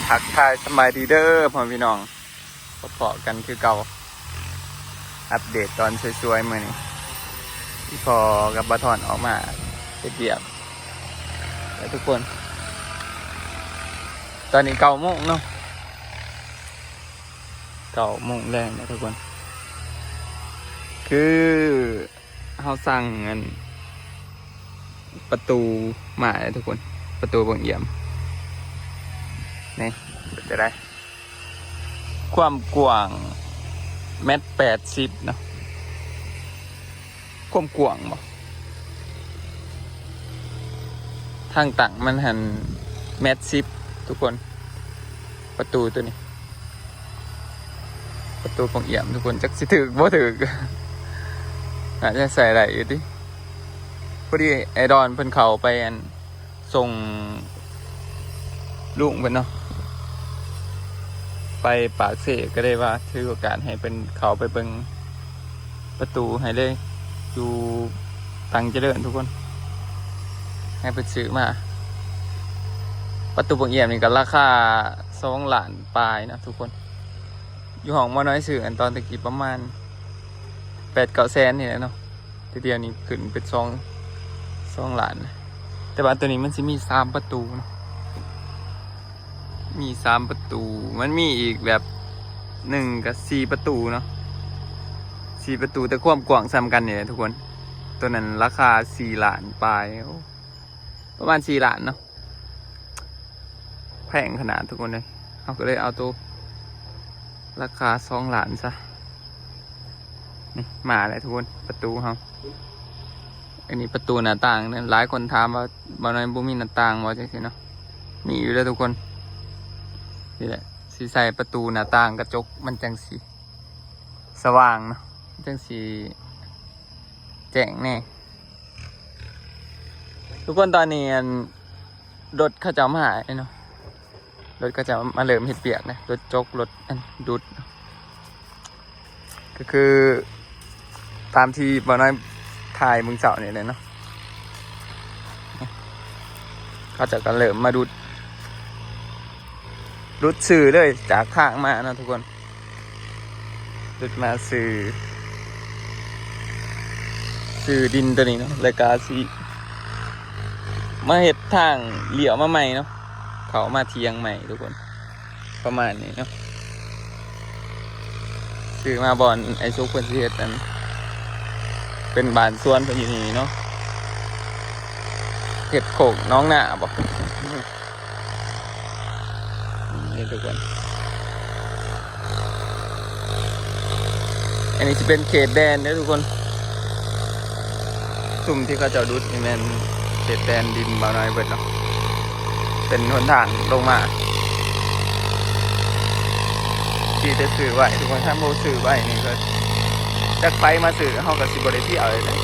ທັກທາຍສະບາຍດີເດີພໍ່ແມ່ພີ່ນ້ອງ ພໍ້ກັນຄືເກົ່າ ອັບເດດຕອນສວຍໆມື້ນີ້ ອີ່ພໍ່ກັບບ່າວທອນອອກມາເຮັດວຽກແລ້ວທຸກຄົນ. ຕອນນີ້ເກົ້າໂມງເນາະ ເກົ້າໂມງແລງແລ້ວທຸກຄົນ ຄື ເຮົາສັ່ງອັນປະຕູມາເດ້ທຸກຄົນ ປະຕູປາງອຽມ ນີ້ເປັນຈັ່ງໃດ ຄວາມກວ້າງແມັດແປດສິບເນາະ ຄວາມກວ້າງບໍ່ ທາງຕັ້ງມັນຫັ້ນແມັດສິບທຸກຄົນ ປະຕູໂຕນີ້ ປະຕູປາງອຽມທຸກຄົນ ຈັກຊິຖືກບໍ່ຖືກ ໜ້າຈະໃຊ້ໄດ້ຢູ່ຕິ. ພໍດີໄອ້ດອນເພິ່ນເຂົ້າໄປອັນ ສົ່ງລຸງເພິ່ນເນາະ ໄປປາກເຊ ກໍເລີຍວ່າຖືໂອກາດໃຫ້ເພິ່ນເຂົ້າໄປເບິ່ງປະຕູໃຫ້ເລີຍ ຢູ່ຕັງຈະເລີນທຸກຄົນ ໃຫ້ເພິ່ນຊື້ມາ. ປະຕູປາງອຽມນີ້ກໍລາຄາສອງລ້ານປາຍເນາະທຸກຄົນ. ຢູ່ຫ້ອງໝໍນ້ອຍຊື້ອັນຕອນຕະກີ້ປະມານແປດເກົ້າແສນນີ້ແຫຼະເນາະ ແຕ່ດຽວນີ້ຂຶ້ນເປັນສອງ ສອງລ້ານ ແຕ່ວ່າໂຕນີ້ມັນຊິມີສາມປະຕູເນາະ ມີສາມປະຕູ ມັນມີອີກແບບໜຶ່ງກໍສີ່ປະຕູເນາະ ສີ່ປະຕູ ແຕ່ຄວາມກວ້າງສ່ຳກັນນີ້ແຫຼະທຸກຄົນ. ໂຕນັ້ນລາຄາສີ່ລ້ານປາຍ ໂອ້ ປະມານສີ່ລ້ານເນາະ ແພງຂະໜາດທຸກຄົນເອີຍ ເຮົາກໍເລີຍເອົາໂຕລາຄາສອງລ້ານຊະ. ນີ້ມາແລ້ວທຸກຄົນ ປະຕູເຮົາ ອັນນີ້ປະຕູໜ້າຕ່າງເນາະ ຫຼາຍຄົນຖາມວ່າ ບ່າວນ້ອຍບໍ່ມີໜ້າຕ່າງບໍ່ ຈັ່ງຊີ້ເນາະ ມີຢູ່ເດີທຸກຄົນ. ນີ້ແຫຼະ ຊິໃສ່ປະຕູໜ້າຕ່າງກະຈົກ ມັນຈັ່ງຊິສະຫວ່າງເນາະ ມັນຈັ່ງຊິແຈ້ງແດ່. ທຸກຄົນ ຕອນນີ້ອັນ ລົດເຂົາເຈົ້າມາເນາະ ລົດເຂົາເຈົ້າມາເລີ່ມເຮັດວຽກແລ້ວ ລົດຈົກ ລົດອັນດູດ ກໍຄືຕາມທີ່ບ່າວນ້ອຍຖ່າຍມື້ເຊົ້ານີ້ແຫຼະເນາະ ເຂົາເຈົ້າກໍເລີ່ມມາດຸດ ດຸດຊື່ເລີຍຈາກທາງມາເນາະທຸກຄົນ. ດຸດມາຊື່ ຊື່ດິນໂຕນີ້ເນາະ ແລ້ວກະຊິມາເຮັດທາງລ້ຽວມາໃໝ່ເນາະ ເຂົ້າມາຖຽງໃໝ່ທຸກຄົນ ປະມານນີ້ເນາະ. ຊື່ມາບ່ອນໄອ້ສຸກເພິ່ນຊິເຮັດອັນ ເປັນບ້ານສວນເພິ່ນຢູ່ນີ້ເນາະ ເຮັດໂຄກໜອງນາບໍ? ນີ້ທຸກຄົນ ອັນນີ້ຊິເປັນເຂດແດນເດີທຸກຄົນ ຊຸມທີ່ເຂົາເຈົ້າດຸດນີ້ແມ່ນເຂດແດນດິນບ່າວນ້ອຍເບິດເນາະ ເປັນຫົນທາງລົງມາ ທີ່ໄດ້ຊື້ໄວ້ທຸກຄົນ ຖ້າບໍ່ຊື້ໄວ້ນີ້ກໍຈັກໃຜມາຊື້ ເຮົາກໍຊິບໍ່ໄດ້ທ່ຽວເລີຍເດ້.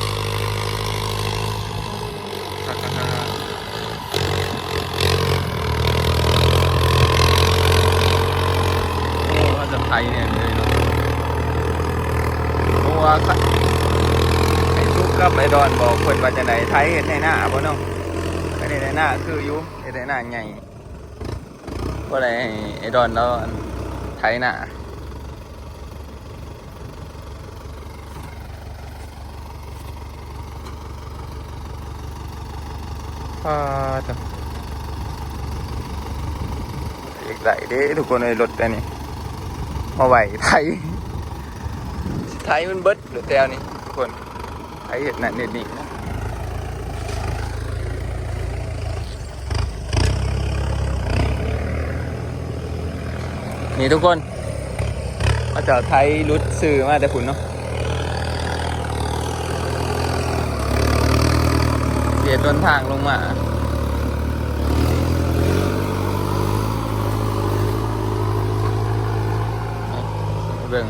ໂອ້ ເຮົາຈະໄຖແດ່ເລີຍເນາະ ບໍ່ຮູ້ວ່າ ໄອ້ສຸກກັບໄອ້ດອນບອກເພິ່ນວ່າຈັ່ງໃດ ໄຖເຮັດໄຮ່ນາບໍ່ເນາະ? ໄຖເຮັດໄຮ່ນາຄືຢູ່ ເຮັດໄຮ່ນາໃຫຍ່ ບໍ່ໄດ້ໃຫ້ໄອ້ດອນລາວ ອັນ ໄຖນາ. ປາດໂທ້ ຢາກໄດ້ເດ້ທຸກຄົນເອີຍ ລົດແຕ່ນີ້ມາໄວ້ໄຖ ໄຖມັນເບິດລົດແຕ່ນີ້ທຸກຄົນ ໄຖເຮັດນັ້ນເຮັດນີ້. ນີ້ທຸກຄົນ ເຂົາເຈົ້າໄຖຫຼຸດຊື້ມາແຕ່ພຸ້ນເນາະ ເສຍຕົ້ນທາງລົງມາ ເບິ່ງ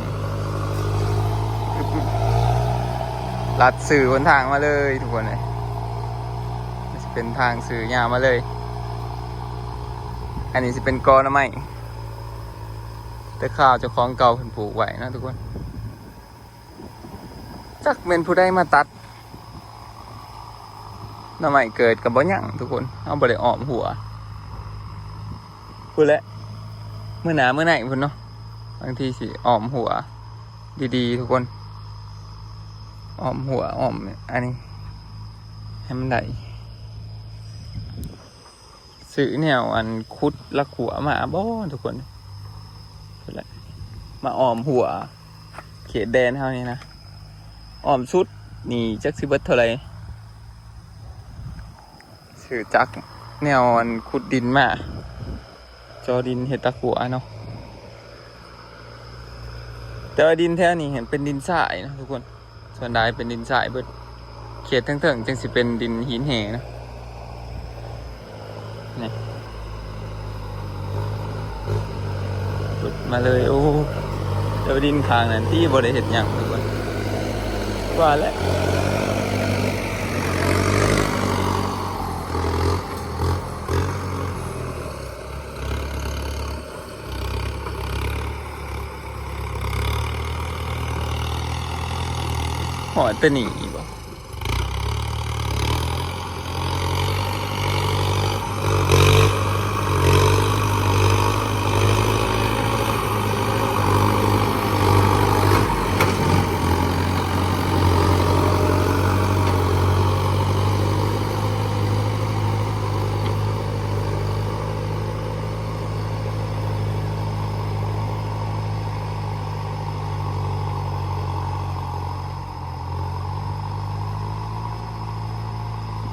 ລັດຊື່ຫົນທາງມາເລີຍທຸກຄົນເອີຍ. ມັນຊິເປັນທາງຊື່ຍາວມາເລີຍ ອັນນີ້ຊິເປັນກໍໜໍ່ໄມ້ ແຕ່ຄາວເຈົ້າຂອງເກົ່າເພິ່ນປູກໄວ້ເນາະທຸກຄົນ ຈັກແມ່ນຜູ້ໃດມາຕັດ ໜໍ່ໄມ້ເກີດກໍບໍ່ຍັງທຸກຄົນ ເຮົາບໍ່ໄດ້ອ້ອມຮົ້ວ ພຸ້ນແຫຼະ ມື້ໜ້າມື້ໃນພຸ້ນເນາະ ບາງທີຊິອ້ອມຮົ້ວດີໆ ທຸກຄົນ ອ້ອມຮົ້ວອ້ອມອັນນີ້ໃຫ້ມັນໄດ້ ຊື້ແນວອັນຂຸດລັກຂົວມາບໍ່ ທຸກຄົນ ພຸ້ນແຫຼະ ມາອ້ອມຮົ້ວເຂດແດນເຮົານີ້ນະ ອ້ອມສຸດນີ້ຈັກຊິເບິດເທົ່າໃດ. ຊື້ຈັກແນວອັນຂຸດດິນມາ ເຈາະດິນເຮັດຕາຂົວເນາະ ແຕ່ວ່າດິນແຖວນີ້ເຫັນເປັນດິນຊາຍເນາະທຸກຄົນ ສ່ວນຫຼາຍເປັນດິນຊາຍເບິດ ເຂດເທິງໆ ຈັ່ງຊິເປັນດິນຫີນແຮ່ເນາະ ນີ້ ຫຼຸດມາເລີຍ ໂອ້ ແຕ່ວ່າດິນຂ້າງນັ້ນຕິບໍ່ໄດ້ເຮັດຫຍັງເລີຍ ວ່າແຫຼະ ຮອດແຕ່ນີ້ບໍ່?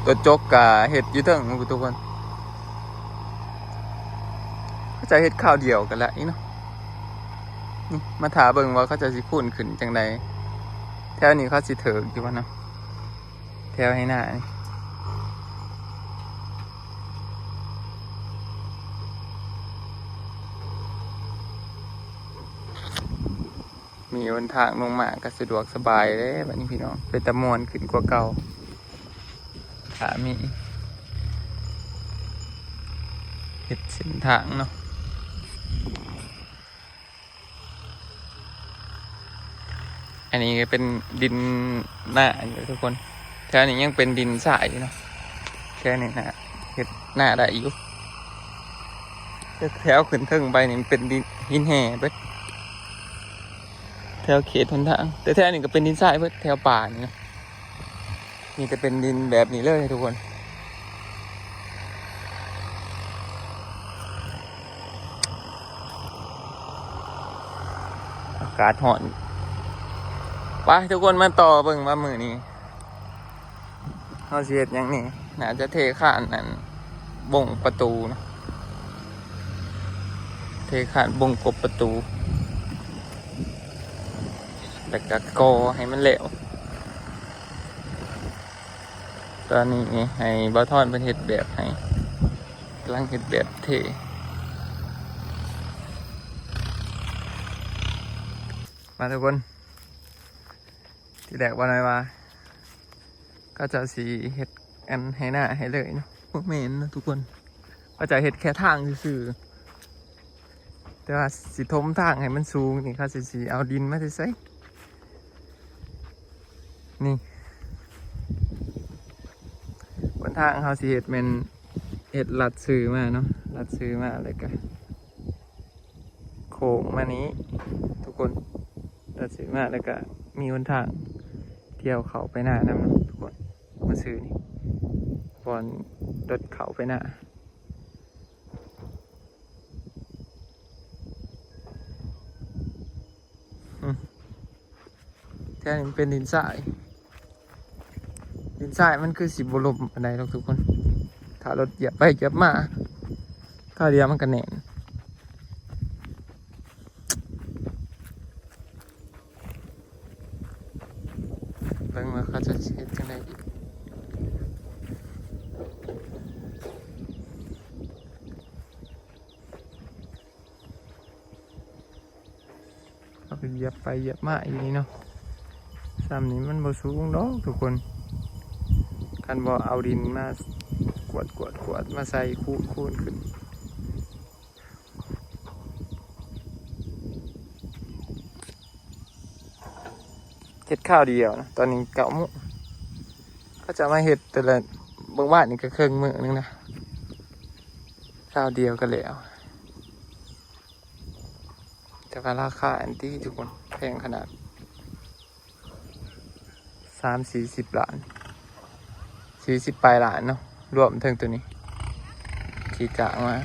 ຕົວຈົກກະເຮັດຢູ່ເທິງພຸ້ນທຸກຄົນ ເຂົາເຈົ້າເຮັດຄາວດຽວກັນແຫຼະນີ້ເນາະ ນີ້ ມາຖ້າເບິ່ງວ່າເຂົາເຈົ້າຊິຄູນຂຶ້ນຈັ່ງໃດ ແຖວນີ້ເຂົາຊິເຖິກຢູ່ບໍ່ເນາະ ແຖວໄຮ່ນານີ້ ມີຫົນທາງລົງມາກໍສະດວກສະບາຍເດ້ ບັດນີ້ພີ່ນ້ອງ ເປັນຕາມ່ວນຂຶ້ນກວ່າເກົ່າ ຖ້າມີເຮັດເສັ້ນທາງເນາະ. ອັນນີ້ກໍເປັນດິນນາຢູ່ທຸກຄົນ ແຖວນີ້ຍັງເປັນດິນຊາຍຢູ່ເນາະ ແຖວນີ້ນະເຮັດນາໄດ້ຢູ່ ແຕ່ແຖວຂຶ້ນເທິງໄປນີ້ມັນເປັນດິນຫີນແຮ່ເບິດ ແຖວເຂດຫົນທາງ ແຕ່ແຖວນີ້ກໍເປັນດິນຊາຍເບິດ ແຖວປ່ານີ້ນະ ມີແຕ່ເປັນດິນແບບນີ້ເລີຍທຸກຄົນ ອາກາດຮ້ອນ ໄປທຸກຄົນ ມາຕໍ່ເບິ່ງວ່າມື້ນີ້ເຮົາຊິເຮັດຫຍັງແດ່ ໜ້າຈະເທຄານອັນບົ້ງປະຕູເນາະ ເທຄານບົ້ງກົບປະຕູ ແລ້ວກໍກໍ່ໃຫ້ມັນແລ້ວ. ຕອນນີ້ໃຫ້ບ່າວທອນເພິ່ນເຮັດແບບໃຫ້ ກຳລັງເຮັດແບບເທ ມາທຸກຄົນ ທີແລກບ່າວນ້ອຍວ່າ ເຂົາເຈົ້າຊິເຮັດອັນໄຮ່ນາໃຫ້ເລີຍເນາະ ບໍ່ແມ່ນເນາະທຸກຄົນ ເຂົາເຈົ້າເຮັດແຄ່ທາງຊື່ໆ ແຕ່ວ່າຊິຖົມທາງໃຫ້ມັນສູງນີ້ ເຂົາຊິ ຊິເອົາດິນມາແຕ່ໃສ? ນີ້ ຫົນທາງເຮົາຊິເຮັດແມ່ນເຮັດລັດຊື່ມາເນາະ ລັດຊື່ມາ ແລ້ວກະໂຄ້ງມານີ້ທຸກຄົນ ລັດຊື່ມາ ແລ້ວກະມີຫົນທາງທ່ຽວເຂົ້າໄປນານຳເນາະທຸກຄົນ ມາຊື່ນີ້ ບ່ອນລົດເຂົ້າໄປນາ. ອືມ ແຖວນີ້ເປັນດິນຊາຍ ດິນຊາຍມັນຄືຊິບໍ່ລົມປານໃດດອກທຸກຄົນ ຖ້າລົດຢຽບໄປຢຽບມາ ຄາວດຽວມັນກໍແໜ້ນ. ເບິ່ງວ່າເຂົາເຈົ້າຊິເຮັດຈັ່ງໃດອີກ ເຮົາກໍຢຽບໄປຢຽບມາຢູ່ນີ້ເນາະ ຊ່ຳນີ້ມັນບໍ່ສູງດອກທຸກຄົນ ຄັນບໍ່ເອົາດິນມາກວດໆໆ ມາໃສ່ ຄູນໆຂຶ້ນ. ເຮັດຄາວດຽວນະ ຕອນນີ້ເກົ້າໂມງ ເຂົາຈະມາເຮັດແຕ່ລະ ເບິ່ງວານນີ້ກໍເຄິ່ງມື້ໜຶ່ງນະ ຄາວດຽວກໍແລ້ວ. ວ່າລາຄາອັນຕິທຸກຄົນ ແພງຂະໜາດ ສາມສີ່ສິບລ້ານ ສີ່ສິບປາຍລ້ານເນາະ ລວມເຖິງໂຕນີ້ທີ່ຈ້າງມາ.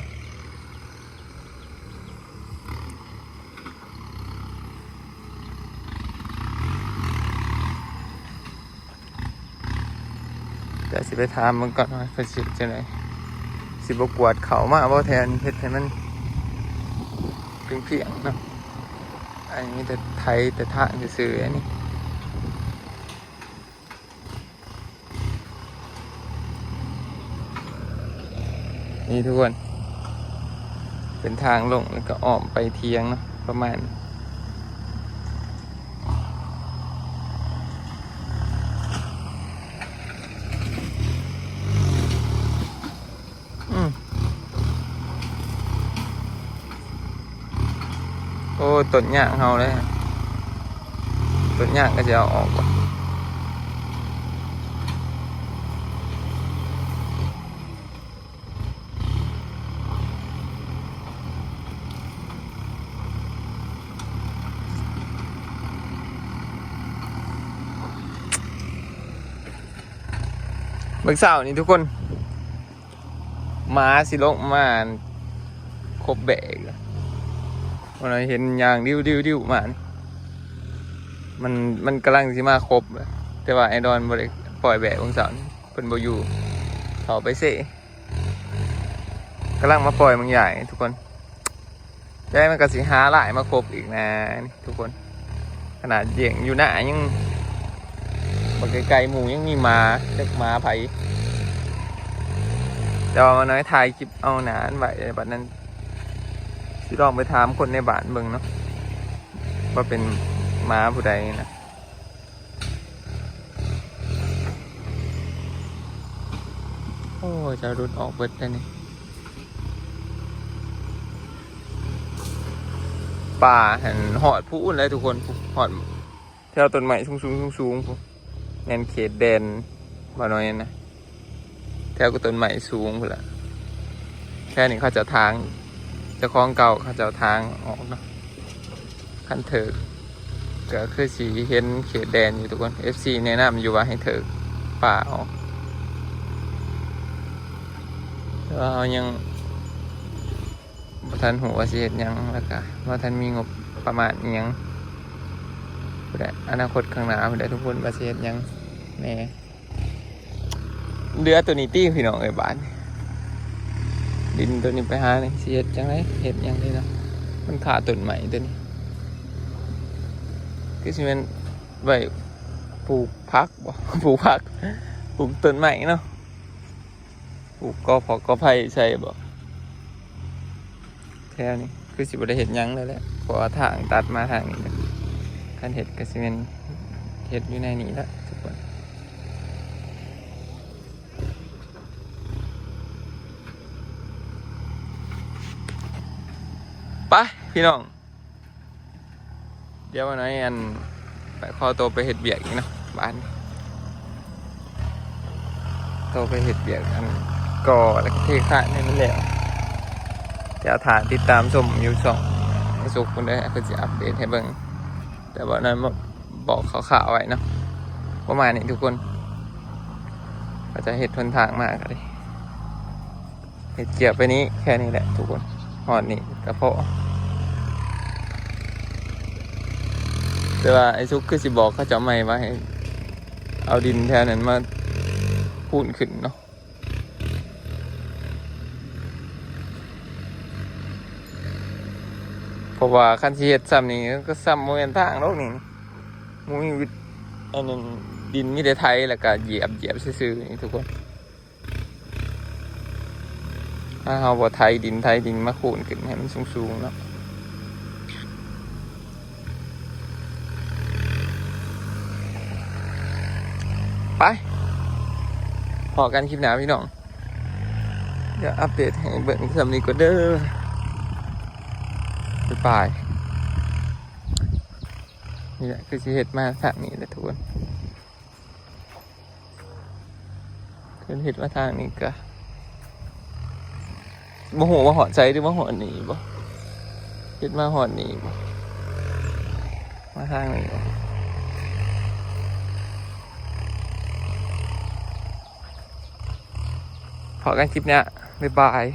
ດຽວຊິໄປຖາມເບິ່ງກ່ອນວ່າເພິ່ນຊິເຮັດຈັ່ງໃດ ຊິບໍ່ກວດເຂົ້າມາບໍ່ແຖວນີ້ ເຮັດໃຫ້ມັນພຽງໆເນາະ. ອັນນີ້ມີແຕ່ໄຖແຕ່ທາງຊື່ໆ ອັນນີ້ ນີ້ທຸກຄົນ ເປັນທາງລົງ ແລ້ວກໍອ້ອມໄປຖຽງເນາະ ປະມານ ອືມ ໂອ້ ຕົ້ນຍາງເຮົາເດ້ ຕົ້ນຍາງກໍຊິເອົາອອກບໍ່? ເບິ່ງເຊົ້ານີ້ທຸກຄົນ ໝາຊິລົງມາຄົບແບກ ເຮົາເຫັນຍ່າງດິ້ວໆໆມານີ້ ມັນ ມັນກຳລັງຊິມາຄົບ ແຕ່ວ່າໄອ້ດອນບໍ່ໄດ້ປ່ອຍແບກ ເບິ່ງເຊົ້ານີ້ເພິ່ນບໍ່ຢູ່ ເຂົ້າໄປເຊ ກຳລັງມາປ່ອຍບາງຢ່າງທຸກຄົນ ແຕ່ມັນກໍຊິຫາຫຼາຍມາຄົບອີກນະທຸກຄົນ ຂະໜາດລ້ຽງຢູ່ນາຍັງ ບັກໄກໆໝູ່ຍັງມີໝາ ຈັກໝາໃຜ ແຕ່ວ່າມານ້ອຍຖ່າຍຄລິບເອົາໜ້າອັນໄວ້ ບັດນັ້ນຊິລອງໄປຖາມຄົນໃນບ້ານເບິ່ງເນາະ ວ່າເປັນໝາຜູ້ໃດນະ. ໂອ້ ຈະຫຼຸດອອກເບິດແລ້ວນີ້ ປ່າຫັ້ນຮອດພຸ້ນແຫຼະທຸກຄົນ ຮອດແຖວຕົ້ນໄມ້ສູງໆໆ ພຸ້ນ ແມ່ນເຂດແດນບ່າວນ້ອຍນະ. ແຖວກໍຕົ້ນໄມ້ສູງພຸ້ນລະ ແຖວນີ້ເຂົາເຈົ້າທາງ ເຈົ້າຂອງເກົ່າເຂົາເຈົ້າທາງອອກເນາະ ຄັນຖືກກໍຄືຊິເຫັນເຂດແດນຢູ່ທຸກຄົນ ເອັຟຊີແນະນຳຢູ່ວ່າໃຫ້ຖືກປ່າອອກ ແຕ່ວ່າເຮົາຍັງ ບໍ່ທັນຮູ້ວ່າຊິເຮັດຫຍັງ ແລ້ວກະບໍ່ທັນມີງົບປະມານອີ່ຫຍັງ ຜູ້ໃດ ອະນາຄົດຂ້າງໜ້າຜູ້ໃດທຸກຄົນວ່າຊິເຮັດຫຍັງແດ່. ເຫຼືອໂຕນີ້ຕິພີ່ນ້ອງເອີຍ ບາດນີ້ ດິນໂຕນີ້ໄປຫານີ້ຊິເຮັດຈັ່ງໃດ ເຮັດຫຍັງດີເນາະ ມັນຄາຕົ້ນໄມ້ໂຕນີ້ ຄືຊິແມ່ນໄວ້ປູກຜັກບໍ ປູກຜັກ ປູກຕົ້ນໄມ້ເນາະ. ປູກກໍຜັກກໍໄຜ່ໃສ່ບໍ ແຖວນີ້ຄືຊິບໍ່ໄດ້ເຮັດຫຍັງແລ້ວແຫຼະ ເພາະວ່າທາງຕັດມາທາງນີ້ ຄັນເຮັດກໍຊິແມ່ນເຮັດຢູ່ໃນນີ້ລະທຸກຄົນ. ໄປພີ່ນ້ອງ ດຽວໜ້ອຍອັນ ໄປ ຂໍໂຕໄປເຮັດວຽກອີກເນາະ ບາດນີ້ ໂຕໄປເຮັດວຽກອັນ ກໍ່ແລ້ວເທຄານໃຫ້ມັນແລ້ວ ດຽວຖ້າຕິດຕາມຊົມຢູ່ຊ່ອງສຸກພຸ້ນເດີ ເພິ່ນຊິອັບເດດໃຫ້ເບິ່ງ ແຕ່ວ່ານັ້ນ ບອກຄ່າວໆໄວ້ເນາະ ປະມານນີ້ທຸກຄົນ ເຂົາຈະເຮັດຫົນທາງມາກໍໄດ້ ເຮັດເກຍໄປນີ້ ແຄ່ນີ້ແຫຼະທຸກຄົນ ຮອດນີ້ກໍພໍ ແຕ່ວ່າໄອ້ສຸກຄືຊິບອກເຂົາເຈົ້າໃໝ່ວ່າໃຫ້ເອົາດິນແຖວນັ້ນມາຄູນຂຶ້ນເນາະ ເພາະວ່າຄັນຊິເຮັດຊ່ຳນີ້ກໍຊ່ຳບໍ່ແມ່ນທາງດອກນີ້ ບໍ່ມີວິດ ອັນນັ້ນ ດິນມີແຕ່ໄຖ ແລ້ວກໍຢຽບ ຢຽບຊື່ໆນີ້ທຸກຄົນ ຖ້າເຮົາບໍ່ໄຖດິນ ໄຖດິນມາຄູນຂຶ້ນໃຫ້ມັນສູງໆເນາະ ໄປ ພໍ້ກັນຄລິບໜ້າພີ່ນ້ອງ ດຽວອັບເດດໃຫ້ເບິ່ງຊ່ຳນີ້ກ່ອນເດີ ບາຍບາຍ ນີ້ແຫຼະ ຄືຊິເຮັດມາທາງນີ້ແຫຼະທຸກຄົນ ເພິ່ນເຮັດມາທາງນີ້ກະ ບໍ່ຮູ້ວ່າຮອດໃສ ຫຼືວ່າຮອດນີ້ບໍ ເຮັດມາຮອດນີ້ບໍ ມາທາງນີ້ ພໍ້ກັນຄລິບໜ້າ ບາຍບາຍ.